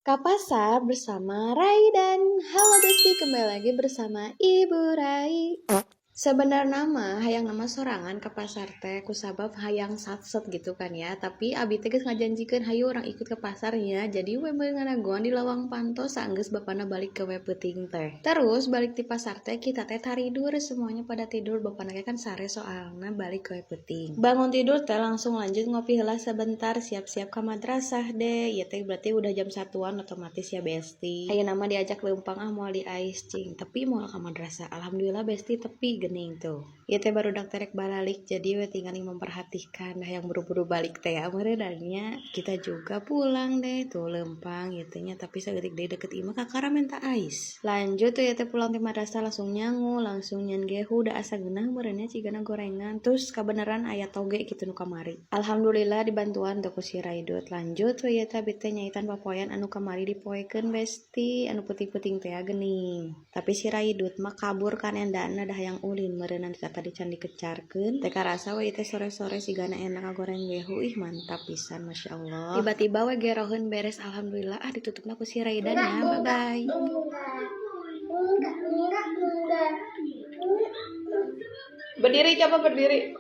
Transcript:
Ke pasar bersama Rai dan halo Besti, kembali lagi bersama Ibu Rai. Sebenarnya mah hayang nama sorangan ke pasar teh kusabab hayang satset gitu kan ya, tapi abi teh geus ngajanjikeun hayu urang ikut ke pasarnya, jadi we meuli ngadagoan di lawang panto saenggeus bapana balik ke we peuting teh. Terus balik di pasar teh kita teh taridur, semuanya pada tidur, bapana ge kan sare soalna balik ke we peuting. Bangun tidur teh langsung lanjut ngopi heula sebentar, siap-siap ke madrasah deh. Ya teh berarti udah jam satuan otomatis ya, Besti. Ayeuna mah diajak leumpang ah, moal di ais cing, tapi moal ke madrasah. Alhamdulillah, Besti, tepi gening tuh. Ya teh barudak terek balalik, jadi we tinggal memperhatikan. Nah, yang buru-buru balik teh ya nya kita juga pulang deh tuh lempang gitu nya, tapi saeutik deui deket imah kakara minta ais. Lanjut tuh ya teh pulang ti madrasah langsung nyangu, langsung nyen gehu, da asa geunah meureunnya cigana gorengan. Terus kabeneran aya toge gitu nu kamari. Alhamdulillah dibantuan tuh ku si Raidut. Lanjut tuh ya teh abi teh nyaitan papoean anu kamari dipoekeun, Besti, anu peuting-peuting teh geuning. Tapi si Raidut mah kabur kan endana, dah yang ulin meureunnan tadi can dikecarkeun. Teh karasa we teh sore-sore sigana enak goreng gehu, ih mantap pisan, masya Allah. Tiba-tiba we geroheun beres, alhamdulillah. Ah, ditutupna ku si Raidan ya. Bye bye. Enggak, enggak, enggak. Berdiri, coba berdiri.